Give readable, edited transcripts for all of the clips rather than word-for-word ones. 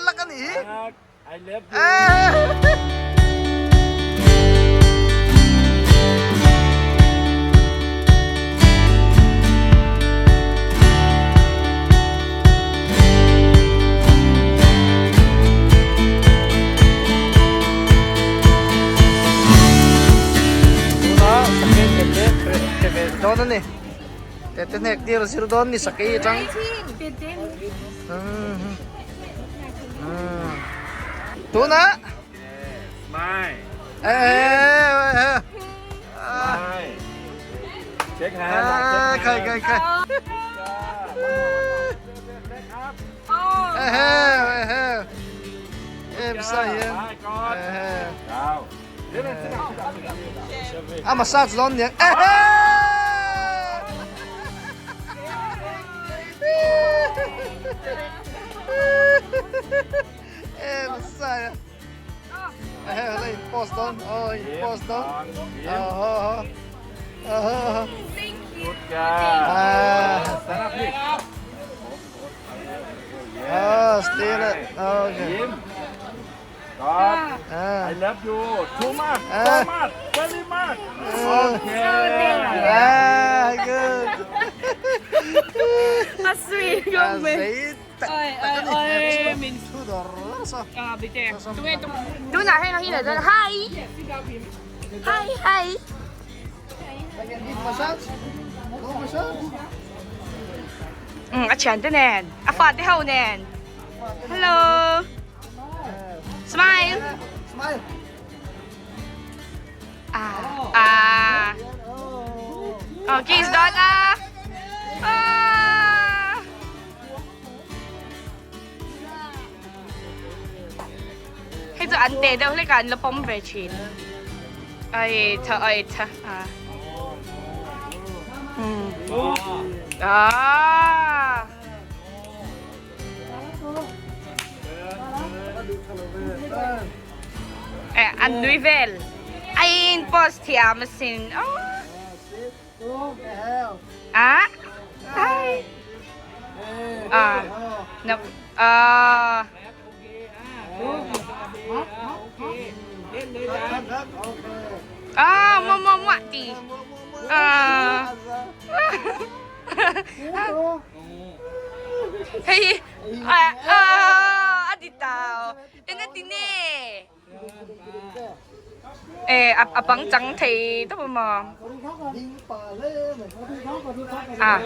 Lak a nih hi. I love you. Tuna sakei tete hre ve dawn a ni. Tete hnek tir a zir dawn ni sakei atang. Tuna. Smile. Smile. Shake hand. Khai khai khai. A massage dawn niang. Post dawn. Oh, post dawn. Oh, oh, oh. Good girl. Stand up, please. Oh, steal it. Okay. God, I love you too much, so much, very much. Okay. Ah, good. A sweet không mình. Ôi ôi ôi mình à bị tè. Tụi em tụi nào hay là hi hi hi. Ừ, a thian te nen, a fate ho nen. Hello. Smile. Smile. Ah, ah. Oh, kiss done ah. Ah. Hei chu an te deuh hlek a an la pawm ve thin. Ai tha ai tha ah. Hmm. Ah. Eh, an nui vel. Ai in post thiam asin. Oh. Ah. Hi. Ah. No. Ah. Ah, mua mua mua ti. Ah. Hei ah ah a ti tau eng a ti nge eh a bang chang thei tawp a maw ah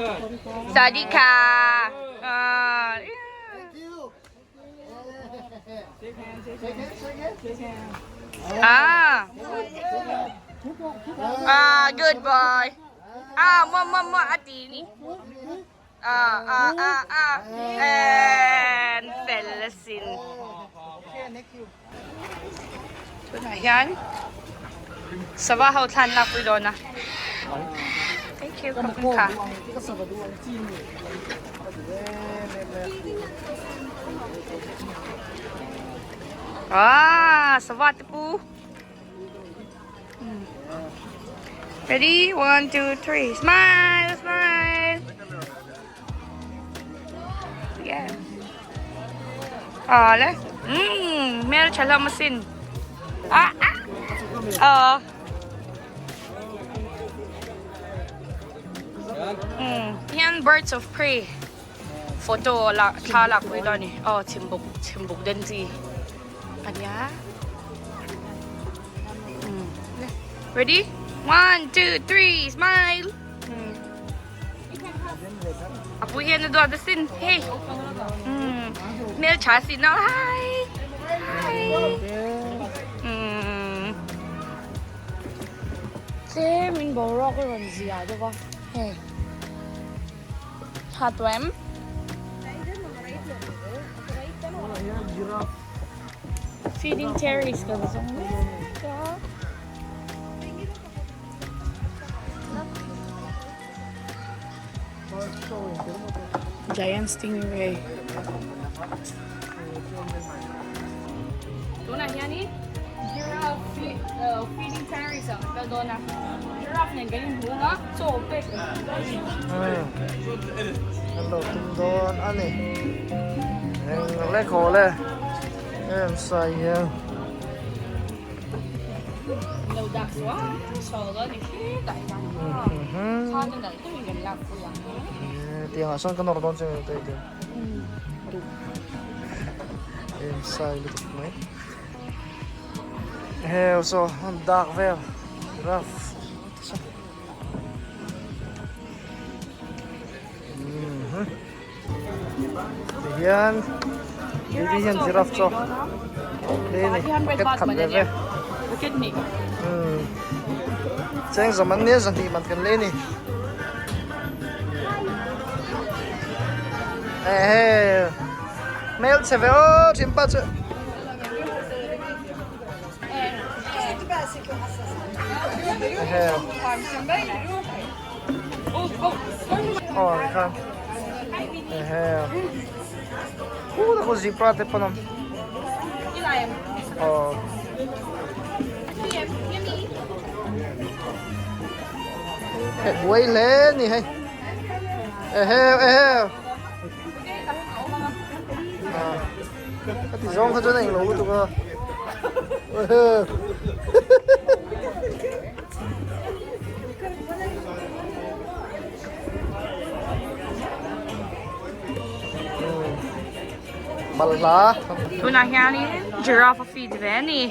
sawasdika ah ah ah good boy ah mua mua mua a ti ni. Ah ah ah ah and fel asin. Tunah hian sava ho thlan lak pui dawn a. Thank you ka pun kha. Ah sava te pu. Ready? 1, 2, 3. Smile! Smile! Yeah. Ah, le. Mel tha hlawm asin. Ah, ah. Ah. Hian birds of prey photo la thla lak pui dawn a ni. Aw chhimbuk chhimbuk den chi a nia. Ready? 1, 2, 3, smile! A pui hian a duat asin. Hei. Hmel tha si no. Hi! Hi! Tlem in boruak a rawn zia deuh a. Hei. Tha tawh em? Feeding terrace ka va zawng mek a. Giant stingray. Tunah hianin giraffe feeding terrace ah kan kal dawn a. Giraffe nen kan inhmu ang a, chaw pek. Kan lo tum dawn a ni. Awle khawle em sai hian. Lo dak suah suah lo ni khi dah hian. Kha te nalh deuhin kan lak pui ang. Tiangah sawn ka nawr dawn che nge te. Em sai lutuk mai. Heo saw an dak vel rough. Tihian lady hian giraffe chu lei a ni bucket khat ve ve cheng zawm an nia zahnih man kan lei a ni ehe hmelchhe ve aw thinpa chu. Zebra te pawn awm aw heh buai hle ni hei eheu eheu a ti zawng kha chuan a englo lutuk a Balhla Tunah hianin giraffe a feed ve a ni.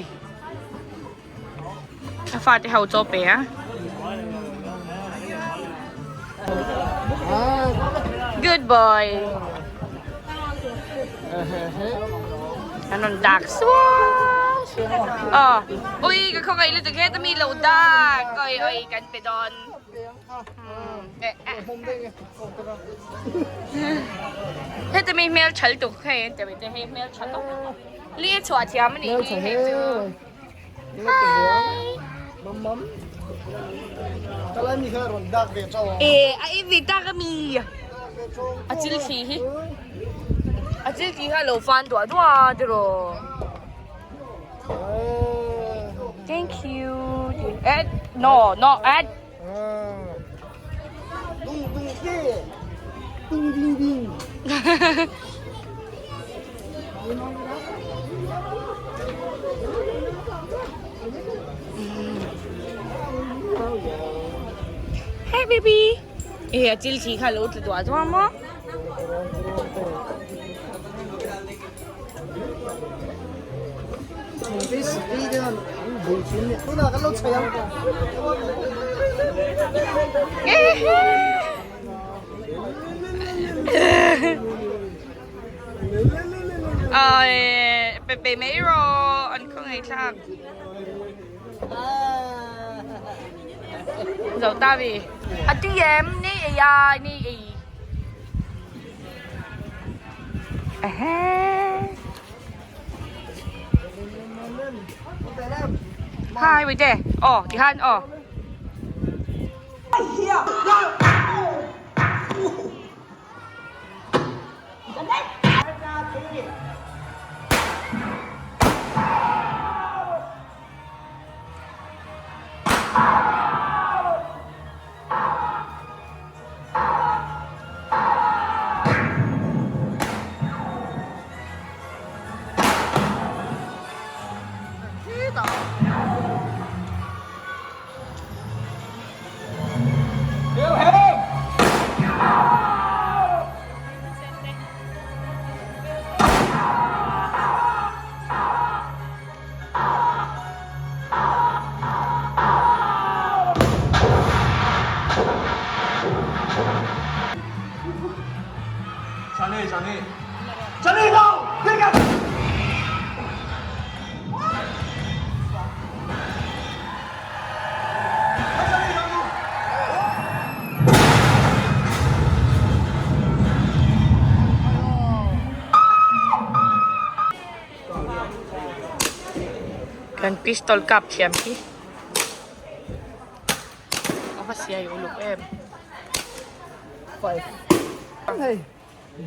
A fate ho chaw pe a. Good boy. An rawn dak suau. Aw, ui ka khawngaih lutuk heta mi lo dak. Oi oi kan pe dawn. Heta mi hmel tha lutuk hei an ti te hei hmel tha tawp. Li a chhuah thiam a nih hi hei chu. Hi. E a i vi tak a mi. A chil khi hi. A chil khi kha lo fan duah duah tiraw. Thank you. Eh no no eh. Hey baby. Eh a chil khi kha lo tla duah duah maw. Pe pe mai rawh an khawngaihthlak zo ta ve a ti em ni ei a ni ei Hai Wei Jie, oh, ti khan, oh. Kan pistol kap thiam hi a va siai uluk em. Hei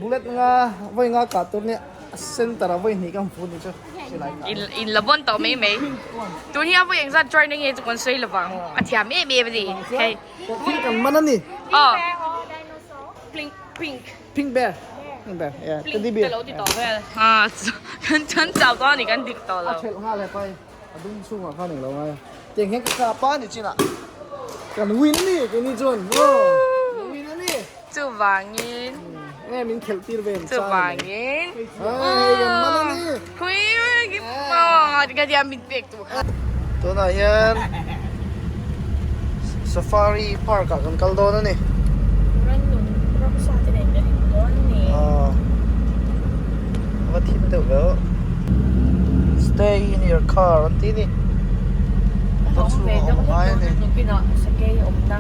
bullet nga vawi nga kah tur nia a center ah vawi hnih ka hmu ni chu silai kah. In in la vawn tawh mai mai. Tun hi a vawi engzat join a nge chu kan sawi lovang a thiam em em a ni hei. Thil kan man a ni. Aw. Pink pink. Pink bear. Teddy bear. Lo ti tawh vel. Ha kan kan chau tawh a ni kan dik tawh lo. A thelh nghal he pai. A dum chhungah khan englo ngai a. Tiang hian ka kap a ni chinah. Kan win ni keini chuan. Kan win a ni. Chuvangin. Nge min khelh tir ve ang chang. Chuvangin. Hei kan man a ni. Hui maw ka tia min pek tur kha. Tunah hian Safari Park ah kan kal dawn a ni. Rannung ramsa te nen kan in dawn a ni. Aw. A va thim deuh ve aw. Stay in your car an ti ni. A awm ve deuh hlek dawn a nakinah sakei a awmna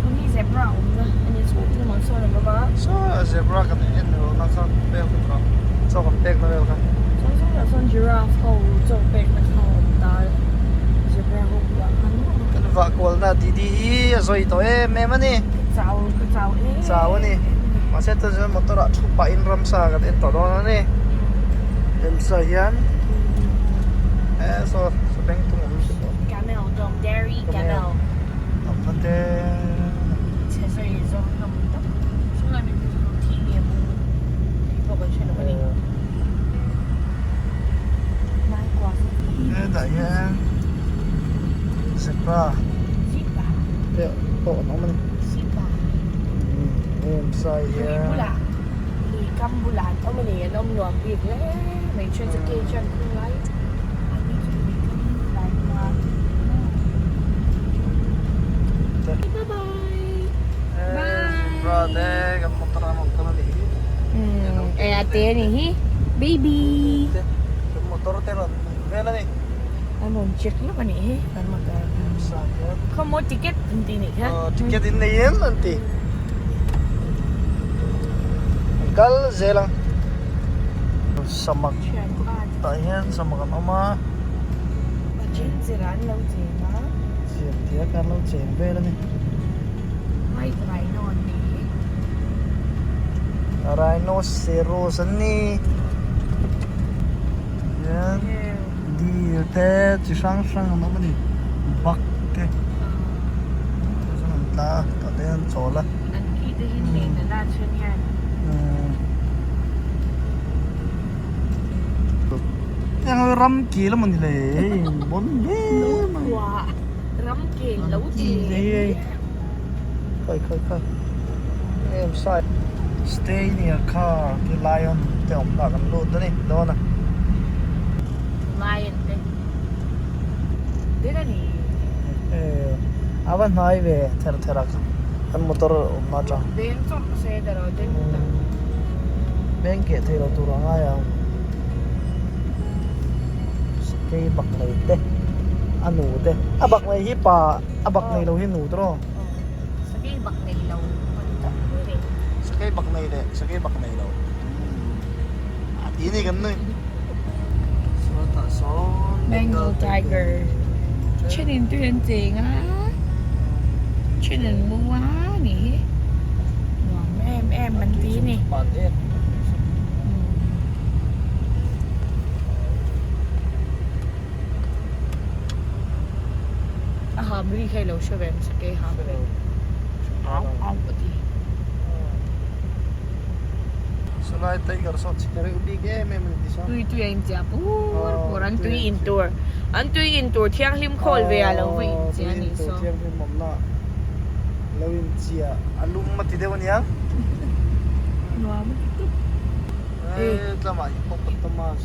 tuni zebra a awmna a ni chhung te lamah sawn an awm a. Saw zebra kan en lo na kha vel kha tawh chaw kan pek na vel kha. Chuan saw lah sawn giraffe ho chaw pek na kha a awm ta zebra ho bulah khan maw. Kan vah kual na Didi hi a zawi tawh em em a ni. Ka chau ka chau em Chau a ni. Mahse tun chuan motor ah thu pah in ramsa kan en tawh dawn a ni. Ramsa hian e saw saw beng tung awm te pawh. Camel dromedary camel. Awm na te. Chhe sawi zawng hlawm tak. Chunglai mipui chu thi nge mu tih pawh kan hre lo a ni. Hetah hian zebra te pawh an awm a ni. Heng sai hian. Lui bulah lui kam bulah an awm a ni an awm nuam bik hle mai chuan chu cage an khung lai an ni chu lui kam bulah an awm a. Bye bye. Zebra te kan motor an rawn kal a nih hi. E a te a nih hi baby. Kan motor te rawn vel a ni. An rawn check lawk a nih hi kan motor. Khawmaw ticket an tih nih kha. Ticket in nei em an ti. An kal zel ang. Samak tah hian samak an awm a. Zir an lo cheng a. Zir diak an lo cheng vel a ni. White rhino an ni hi. Rhinoceros an ni. Hian deer te chi hrang hrang an awm a ni. Buck te. Chuan an tla a tah te hian an chawl a. An ki te hi nen a la chhun hian. Heng ram kil emaw ni le hei bawn hle mai. Ram kil lo ti. Khai khai khai em sai stay near car ti lion te awm lah kan lut a ni dawn a. Lion te den a ni. A va hnai ve ther ther a kan motor awm atang. Den chawp se ta lo den tak. Beng keh thei lo tur a ngai ang. Sakei bak nei te a nu te a bak nei hi pa a bak nei lo hi nu te rawh. Sakei bak nei lo a ni tak mai ni. Sakei bak nei leh sakei bak nei lo a ti ni kan nui. Sawtah sawn Bengal tiger thenin tui an cheng a then an mu a ni hi nuam em em an ti a ni. A ham ri kha i lo hre ve ang sakei ham ri au au a ti. Chulai tiger saw chhe reuh bik em em a ni ti sawn. Tui tui a inchia pur pur an tui in tur an tui in tur thianghlim khawl ve a lo va inchia a nih saw. Tui in tur thianghlim awmna lo inchia a lum a ti deuh a niang. Nuam a ti tawp. Eh tlama hippopotamus.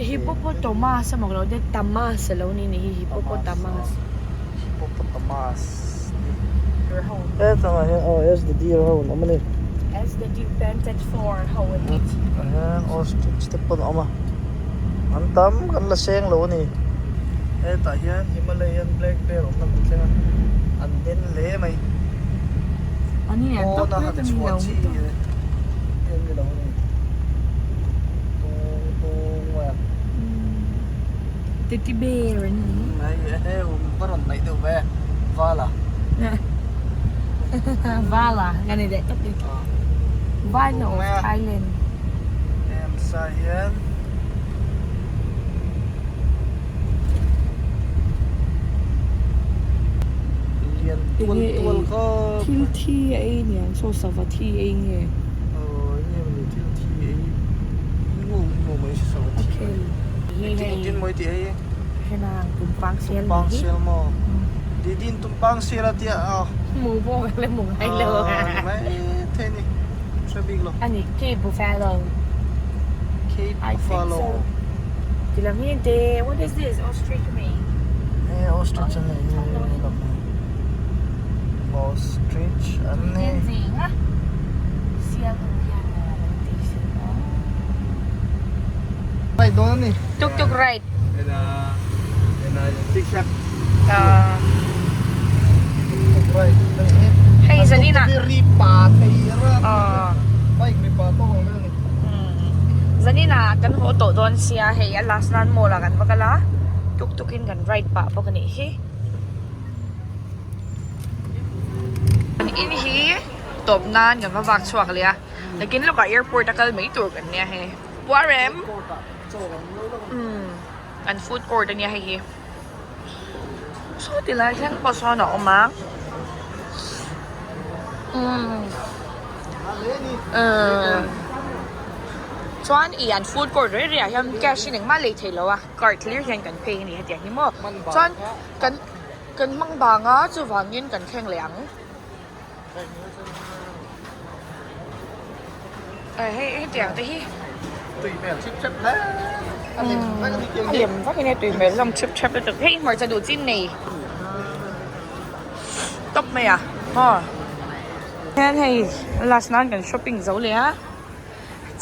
Hippopotamus a mawk lo te tamas a lo ni ni hi hippopotamus. Hippopotamus. Hetah hian aw S the deer ho an awm a ni. S the deer painted for ho an ni. Tah hian ostrich te pawh an awm a. An tam kan la seng lo a ni. Hetah hian Himalayan black bear awmna kan thleng a. An den hle mai. Pawn a han chhuah chi hi an ni lo a ni. Tung tung mai a. Teddy bear an ni. Hei hei va rawn naih deuh ve Vala. Vala ka ni leh tawp ni. Vala of Thailand. Heng ah hian. Lian tual tual khawp. Thil thi a ei niang saw sava thi a ei nge. Aw eng nge maw ni thil. Okay. Engtin maw i tih hei? Hrenang tumpang sial Tumpang sial maw? Didin tumpang sial a tia a. Hmu pawh ka la hmu ngai lo. Ni mai thei ni. Hre bik lo. Ani Cape Buffalo. Cape Buffalo. Ti lam hi te what is this ostrich me? Eh ostrich an nei hi lam hi. Ostrich an ni. Zinga sial ho hian an ti sin aw. Ride dawn a ni. Tuk tuk ride. Tuk ride. Hei zanina. Ri pa thei ra. Bike ri pa tawk ang vel ni. Zanina kan haw tawh dawn sia hei a last nan mall ah kan va kal a tuk tuk in kan ride pah bawk a nih hi. Kan in hi tawp nan kan va vak chhuak leh a nakin lawkah airport a kal mai tur kan nia hei. Puarem umm an food court ania hei hi saw ti lai thleng pawh sawn a awm a umm chuan ih an food court rei rei ah hian cash in engmah lei theih loh a card hlir hian kan pay a ni hetiang hi maw chuan kan kan hmang bang a chuvangin kan thleng leh ang. Hei hetiang te hi tui hmel chip chep hle a lem vek a ni a lem vek a nia tui hmel hlawm chip chep lutuk hei hmarcha duh chin nei tawp mai a maw hian hei last nan kan shopping zo leh a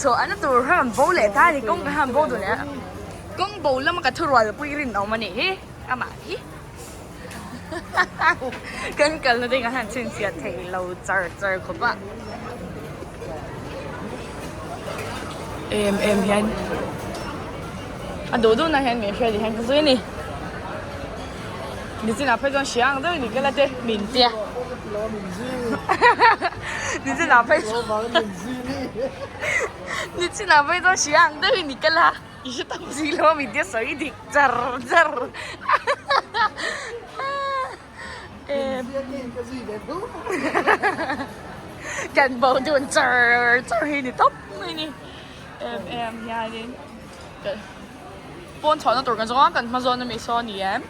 chhuah na tur kha kan bo leh ta a ni kawng kha an bo duh leh a kawng bo lama ka thurual pui rinawm a nih hi amah hi. Kan kalna ding ah hian chhinchhiah theih lo char char khawp a. Em em hian a duh duh na hian min hria tih hian ka sawi a ni. Nichinah phei chuan hria ang deuh in i kal a te min tia. Nichinah phei chuan Nichinah phei chuan hria ang deuh in i kal a. I hre tam si lo a mi tia sawi dik char char kan bo dun char char hi ni tawp mai ni em em hianin pawn chhuahna tur kan zawng a kan hma zawn ami saw ani em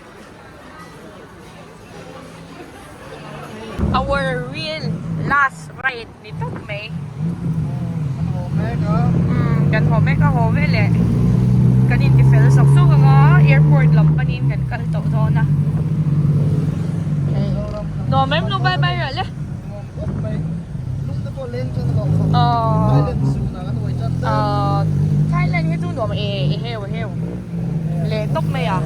our real last ride. Ni tawp mai. Kan haw mek a. Umm kan haw mek a haw veleh kan inti fel sawk sawk ang a airport lam panin kan kal tawh dawn a. Nuam em lu bye bye rah le. Nuam khawp mai. Lung te pawh leng chuan a lo khawp. Thailand zunah kan uai chat ta. Thailand hi chu nuam e e heu heu leh tawp mai a.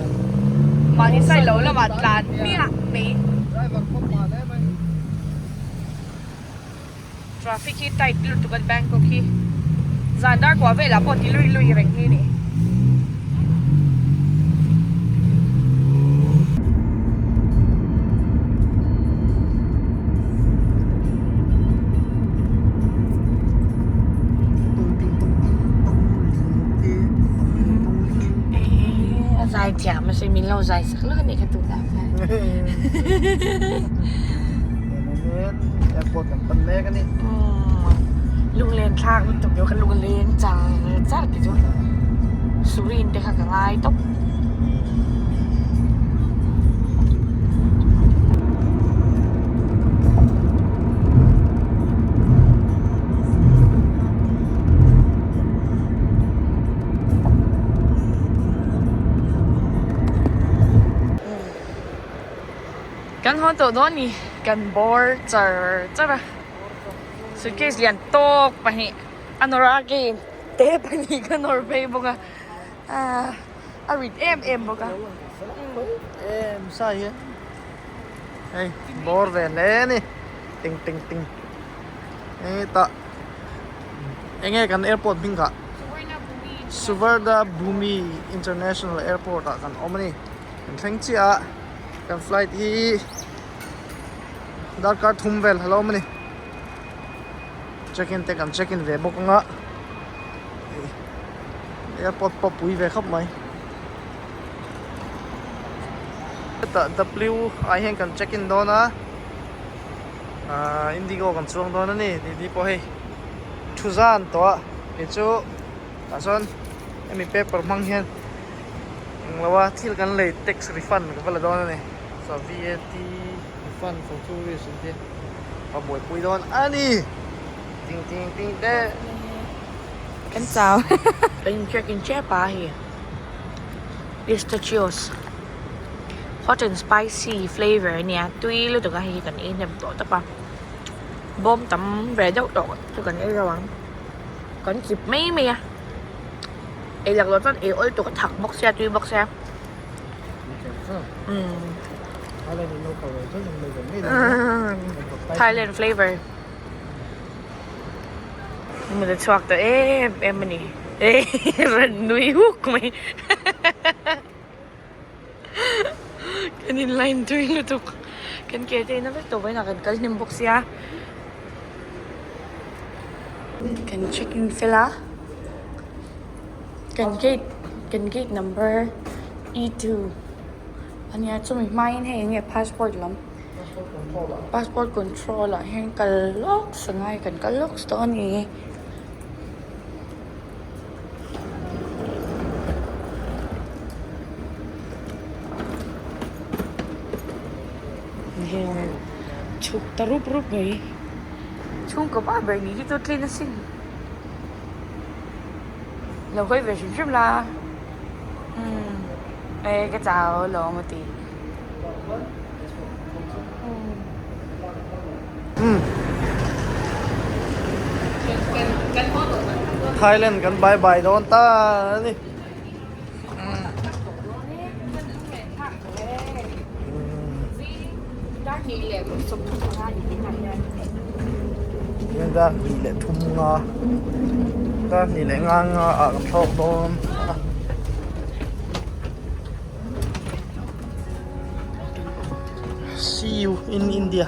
Mahni side lo lamah tlan hmiah mai. Driver pawh pah hle mai. Traffic hi tight lutuk a Bangkok hi zan dar kuah velah pawh ti lui lui reng hi ni. A zai thiam a sin min lo zai sak lawk a nih kha tunah khan. Airport kan pan mek a ni. Lunglen thlak lutuk deuh kha lunglen char char te chu Surin te kha ka ngai tawp. Kan haw tawh dawn ni kan bawr char char a suitcase lian tawk pahnih a nawr a game te pahnih ka nawr phei bawk a ahh a rit em em bawk a. Em sai hian hei bawr ve hle a ni ting ting ting hetah enge kan airport hming kah Suvarnabhumi International Airport ah kan awm a ni kan thleng chiah a. Kan flight hi darkar thum vel a lo awm a ni check in te kan check in ve bawk ang a airport pawh pui ve khawp mai hetah W ah hian kan check in dawn a ahh indigo kan chuang dawn a ni tih pawh hei thu zan tawh a kei chu tah chuan. Hemi paper hmang hian englo a thil kan lei tax refund ka va la dawn a ni. So VAT refund for tourist ang chi ka buaipui dawn a ni. Ting ting ting te. Kan chau. Kan in check in chep a hei. Pistachios. Hot and spicy flavor a nia tui lutuk a hei kan ei hnem tawh tawp a. Bawm tam ve deuh tawh chu kan ei reuh ang. Kan chip mai mai a. Ei lak loh chuan ei awl tur a thak bawk sia tui bawk sia. Thailand flavor. Mut a chhuak tawh em em a ni. Rawn nui huk mai. Kan in line tui lutuk. Kan ke te in a vek tawh vawiinah kan kal hnem bawk sia. Kan check in fel a. Kan gate kan gate number E2 ania chumi hmain hei enge passport lam passport control ah hian kal lawk sangai kan kal lawk tawh a ni. Chhuk ta rup rup mai chhungkaw pa ber ni hi chu tlin asin lo hawi ve hrim hrim la umm e ka chau alawm a ti. Thailand kan bye bye dawn ta a ni. Dar hnih leh thum nga dar hnih leh nga nga ah kan thlawk dawn a. See you in India.